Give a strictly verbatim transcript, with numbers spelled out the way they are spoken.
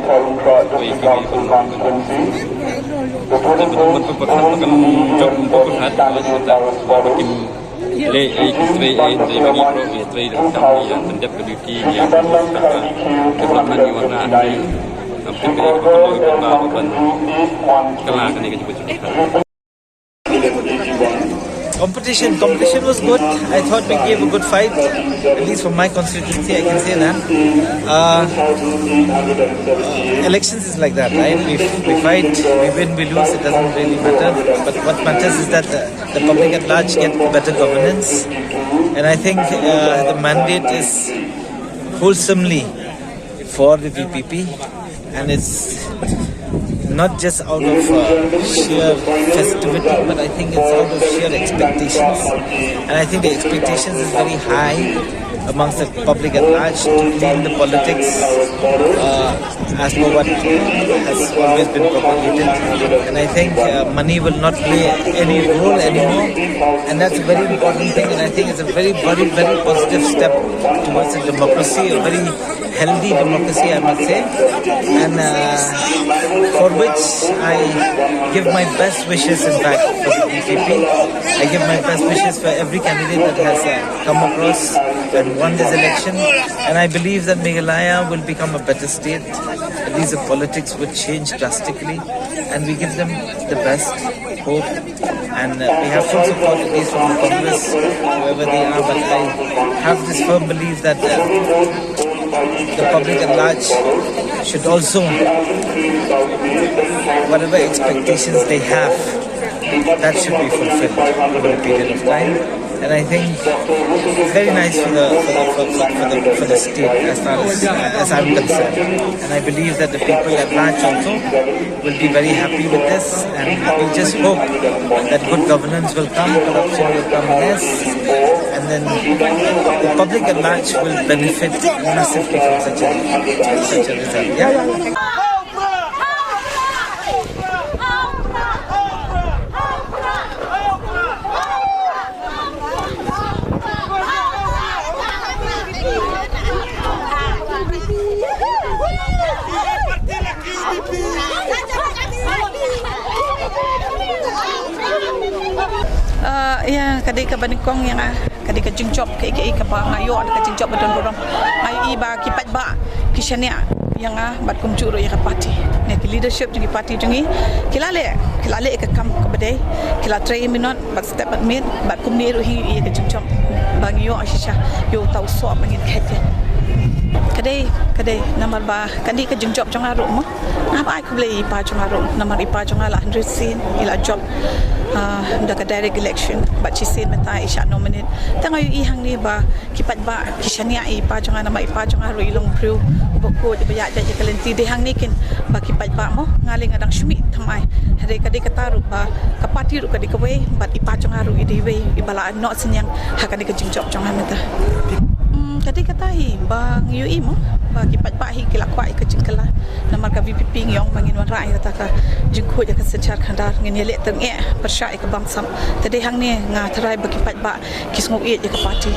Council Council Constituency. Te ba dang mynta ba kan jop ba pyrkhat ba kim leh ei ki trei ei, trei ba ngi proh, ngi trei da ka kam, ngi ïa pyndep ka duty, ngi ïa ka kam, ka kam ngi wan na ngi. Am tip ei ka kam ba ban kylla kane ka jingpyrkhat. Competition, competition was good. I thought we gave a good fight, at least for my constituency, I can say that. Uh, elections is like that, right? We, we fight, we win, we lose, it doesn't really matter. But what matters is that the, the public at large get better governance. And I think uh, the mandate is wholesomely for the V P P, and it's not just out of uh, sheer festivity, but I think it's out of sheer expectations. And I think the expectations is very high amongst the public at large to lead the politics uh, as per what has always been propagated. And I think uh, money will not play any role anymore. And that's a very important thing. And I think it's a very, very, very positive step towards a democracy, a very healthy democracy, I must say, and uh, for which I give my best wishes, in fact, for the B J P. I give my best wishes for every candidate that has uh, come across and won this election, and I believe that Meghalaya will become a better state. At least the politics would change drastically, and we give them the best hope, and uh, we have full support at least from the Congress, whoever they are, but I have this firm belief that uh, the public at large should also, whatever expectations they have, that should be fulfilled over a period of time. And I think it's very nice for the for the for, for, for the for the state as far as as I'm concerned. And I believe that the people at large also will be very happy with this, and we just hope that good governance will come, corruption will come less, and then the public at large will benefit massively from such a such a result. Yeah. Ah, ïa, ka dei kaba nyngkong ïa nga, ka dei ka jingjop kaei kaei kaba nga ïoh, ka jingjop ba don burom. Nga ïohi ba ki paidbah ki shaniah ïa nga bad kumjuh ruh ïa ka party. Ne ki leadership jong ki party jong ngi ki la leh, ki la leh ka kam kaba dei, ki la trei minot bad step bad miet, bad kumne ruh hi ïa ka jingjop ba ngi ïoh shisha ïa uta u soh ba ngin khet ïa. Ka dei, ka dei namar ba ka dei ka jingjop jong nga ruh mo. Nga ba ai khublei ïa i pa jong nga ruh namar i pa jong nga la hynriew sien i la jop, ah, da ka direct election bad shisien mynta i shah nominate. Te nga ïohi hangne ba ki paidbah ki shaniah ïa i pa jong nga namar i pa jong nga ruh i long briew uba khuid, uba ïaid ïa ka lynti. Dei hangne kin ba ki paidbah mo, nga lei nga dang shu mih thymmai. Hynrei ka dei kata ruh ba ka party ruh ka dei kawei bad i pa jong nga ruh i dei iwei iba la noh synñiang ha kane ka jingjop jong nga mynta. Hmm, ka dei kata hi ba ngi ïohi mo ba ki paidbah hi ki la kwah ïa ka jingkylla. Namar ka V P P ngi ong ba ngin wanrah ïa kata ka jingkhuid ïa ka synshar khadar, ngin ïaleh tyngeh pyrshah ïa ka bamsap. Te dei hangne nga tharai ba ki paidbah ki sngew ïeit ïa ka party.